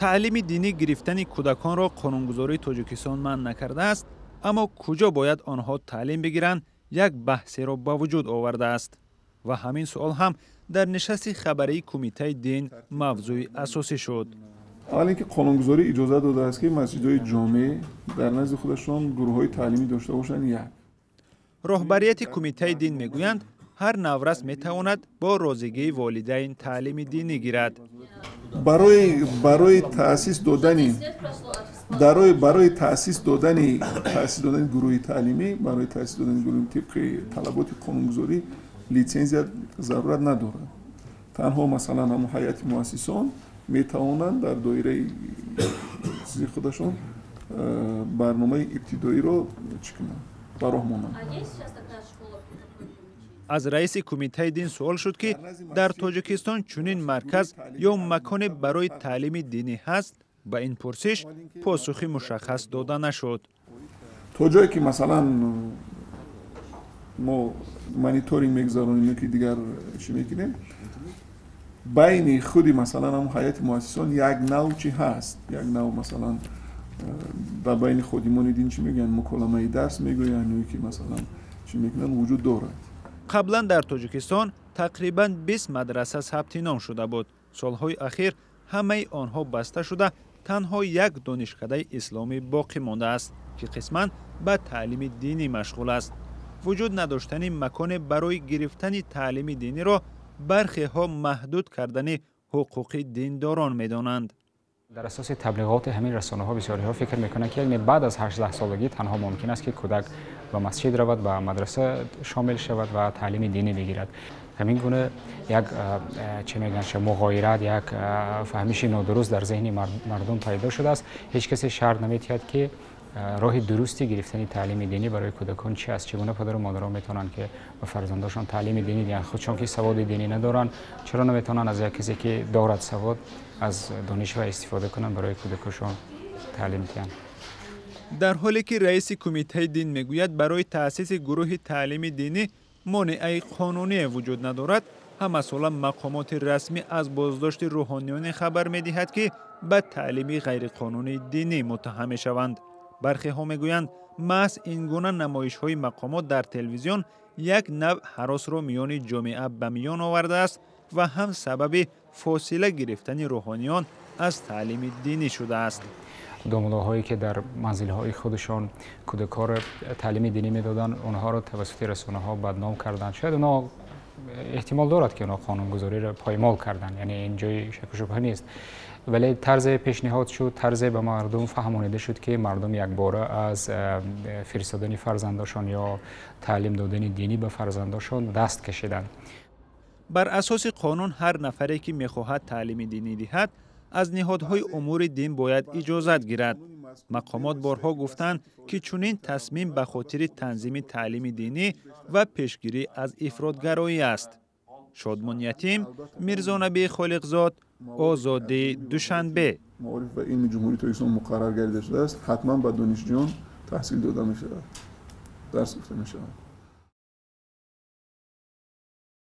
Таълими динӣ гирифтани кӯдаконро қонунгузории Тоҷикистон манъ накардааст, аммо куҷо бояд онҳо таълим бигиранд, як баҳсеро ба вуҷуд овардааст. Ва ҳамин суол ҳам дар нишасти хабарии Кумитаи дин мавзӯи асосӣ шуд. Аввал ин ки қонунгузорӣ иҷозат додааст, ки масҷидҳои ҷомеъ дар назди худашон гурӯҳҳои таълимӣ дошта бошанд. Як Роҳбарияти Кумитаи дин мегӯянд, ҳар наврас метавонад бо розигии волидайн таълими динӣ гирад. Барои таъсис додани барои таъсис додани гурӯҳи таълимӣ, барои таъсис додани гурӯҳи тибқи талаботи қонунгузорӣ литсензия зарурат надорад. Танҳо, масалан, ҳамон ҳайати муассисон метавонанд дар доираи чизи худашон барномаи ибтидоиро чӣ кунанд, ба роҳ монанд. Аз раиси Кумитаи дин суол шуд, ки дар Тоҷикистон чунин марказ ё маконе барои таълими динӣ ҳаст? Ба ин пурсиш посухи мушаххас дода нашуд. То ҷое ки, масалан, мо мониторинг мегузаронем ё ки дигар чӣ мекунем, байни худи, масалан, ҳамон ҳайати муассисон як нав чӣ ҳаст, як нав, масалан, дар байни ходимони дин, чӣ мегӯянд, муколамаи дарс мегӯянд ё ки, масалан, чӣ мекунанд, вуҷуд дорад. Қаблан дар Тоҷикистон тақрибан 20 мадраса сабти ном шуда буд. Солҳои ахир ҳамаи онҳо баста шуда, танҳо як донишкадаи исломӣ боқӣ мондааст, ки қисман ба таълими динӣ машғул аст. Вуҷуд надоштани маконе барои гирифтани таълими диниро бархеҳо маҳдуд кардани ҳуқуқи диндорон медонанд. Дар асоси таблиғоти ҳамин расонаҳо бисёриҳо фикр мекунанд, ки яъне баъд аз 18 солагӣ танҳо мумкин аст, ки кӯдак ба масҷид равад, ба мадраса шомил шавад ва таълими динӣ бигирад. Ҳамин гуна як, чӣ мегӯянд, муғоират, як фаҳмиши нодуруст дар зеҳни мардум пайдо шудааст. Ҳеҷ касе шарҳ наметиҳад, ки роҳи дурусти гирифтани таълими динӣ барои кӯдакон чи аст. Чӣ гуна падару модарон метавонанд, ки ба фарзандошон таълими динӣ диҳанд, худшон ки саводи динӣ надоранд? Чаро наметавонанд аз як касе, ки дорад савод, аз дониш ва истифода кунанд, барои кӯдакошон таълим диҳанд? Дар ҳоле ки раиси Кумитаи дин мегӯяд, барои таъсиси гурӯҳи таълими динӣ монеаи қонуние вуҷуд надорад, ҳамасола мақомоти расмӣ аз боздошти рӯҳониёне хабар медиҳад, ки ба таълими ғайриқонунии динӣ муттаҳам мешаванд. Бархеҳо мегӯянд, маҳз ин гуна намоишҳои мақомот дар телевизион як навъ ҳаросро миёни ҷомеа ба миён овардааст ва ҳам сабаби фосила гирифтани рӯҳониён аз таълими динӣ шудааст. Домуллоҳое, ки дар манзилҳои худашон кӯдакҳоро таълими динӣ медоданд, онҳоро тавассути расонаҳо бадном карданд. Шояд онҳо, эҳтимол дорад, ки онҳо қонунгузориро поймол карданд, яъне ин ҷои шаку шубҳа нест, вале тарзе пешниҳод шуд, тарзе ба мардум фаҳмонида шуд, ки мардум якбора аз фиристодани фарзандошон ё таълим додани динӣ ба фарзандошон даст кашиданд. Бар асоси қонун, ҳар нафаре, ки мехоҳад таълими динӣ диҳад, аз ниҳодҳои умури дин бояд иҷозат гирад. Мақомот борҳо гуфтанд, ки чунин тасмим ба хотири танзими таълими динӣ ва пешгирӣ аз ифротгароӣ аст. Шодмон Ятим, Мирзонабӣ Холиқзод, «Озодӣ», Душанбе. Маориф ва илми Ҷумҳурии Тоҷикистон муқаррар гардида шудааст, ҳатман ба донишҷӯён таҳсил дода мешавад, дарс гуфта мешавад.